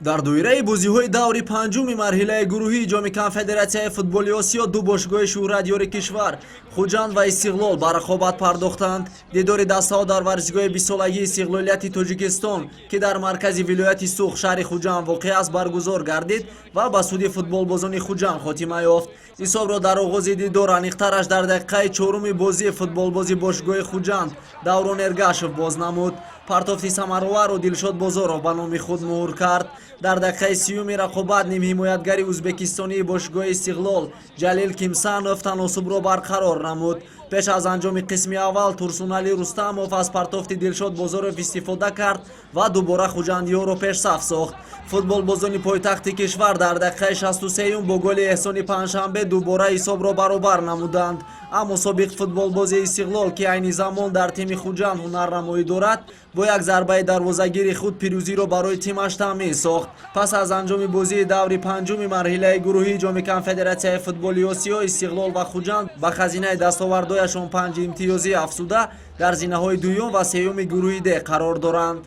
Дар доираи бозиҳои даври панҷуми марҳилаи гурӯҳии Ҷоми Конфедератсияи футболи Осиё ду бошгоҳи шӯҳратёри кишвар, Хуҷанд ва Истиқлол, ба рақобат пардохтанд. Дидори дастаҳо дар варзишгоҳи 20-солагии истиқлолияти Тоҷикистон, ки дар маркази вилояти Суғд, шаҳри Хуҷанд воқеъ аст, баргузор гардид ва ба суди футболбозони Хуҷанд хотима ёфт. Ҳисобро дар оғози дидор, аниқтараш дар дақиқаи чоруми бозӣ, футболбози бошгоҳи Хуҷанд Даврон Эргашев боз намуд. Партофти самароварро Дилшод Бозоров ба номи худ муҳр кард. Дар дақиқаи 30-уми рақобат нимҳимоятгари ӯзбекистонии бошгоҳи Истиқлол Ҷалил Кимсанов таносубро барқарор намуд. Пеш аз анҷоми қисми аввал Турсуналӣ Рустамов аз партофти Дилшод Бозоров истифода кард ва дубора хуҷандиёнро пешсаф сохт. Футболбозони пойтахти кишвар дар дақиқаи 63-юм бо голи Эҳсони Панҷшанбе дубора ҳисобро баробар намуданд. Аммо собиқ футболбози Истиқлол, ки айни замон дар тими Хуҷанд ҳунарнамоӣ дорад, бо як зарбаи дарвозагири худ пирӯзиро барои тимаш таъмин сохт. Пас аз анҷоми бозии даври панҷуми марҳилаи гурӯҳии Ҷоми Конфедератсияи футболи Осиё, Истиқлол ва Хуҷанд ба хазинаи дастовардҳояшон панҷ имтиёзӣ афзуда, дар зинаҳои дуюм ва сеюми гурӯҳи Д қарор доранд.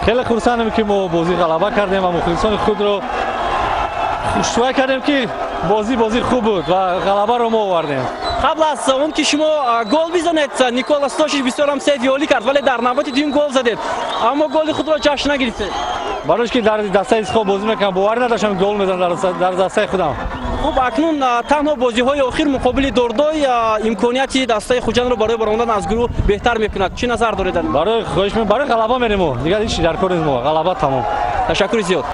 Хеле хурсандем, ки мо бозӣ ғалаба кардем ва мухлисони худро хушрӯй кардем, ки бозӣ бозӣ хуб буд ва ғалабаро мо овардем. Қабл аз он ки шумо гол бизанед, Никола Стошич бисёр ҳам сейви олӣ кард, вале дар навбати дуюм гол задед, аммо голи худро ҷашн нагирифтед. Барои ки дар дастаи Истиқлол бозӣ мекунам, боварӣ надоштам, гол мезанам дар дастаи худам. Хуб, акнун танҳо бозиҳои охир муқобили Дордой имконияти дастаи Хуҷандро барои баромадан аз гурӯҳ беҳтар мекунад. Чӣ назар доред? Барои хоҳиш, барои ғалаба мерем, мо дигар ҳеҷ дар кор нест, мо ғалаба, тамом. Ташаккури зиёд.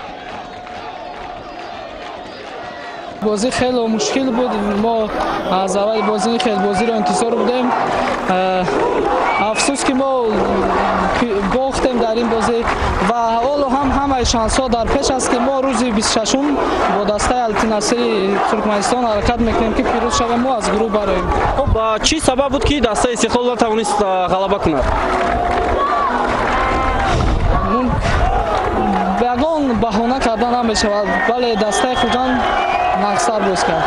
Бозӣ хеле мушкил буд. Мо аз аввали бозӣ хел бозиро интизор будем. Афсӯс, ки мо бохтем дар ин бозӣ ва ҳоло ҳам ҳамаи шансҳо дар пеш аст, ки мо рӯзи 26-ум бо дастаи Алтинасири Туркманистон ҳаракат мекунем, ки пирӯз шавем, мо аз гурӯҳ бароем. Хуб, чӣ сабаб буд, ки дастаи Истиқлол натавонист ғалаба кунад? Ягон баҳона карда намешавад, вале дастаи Хуҷанд нақсар боз кард.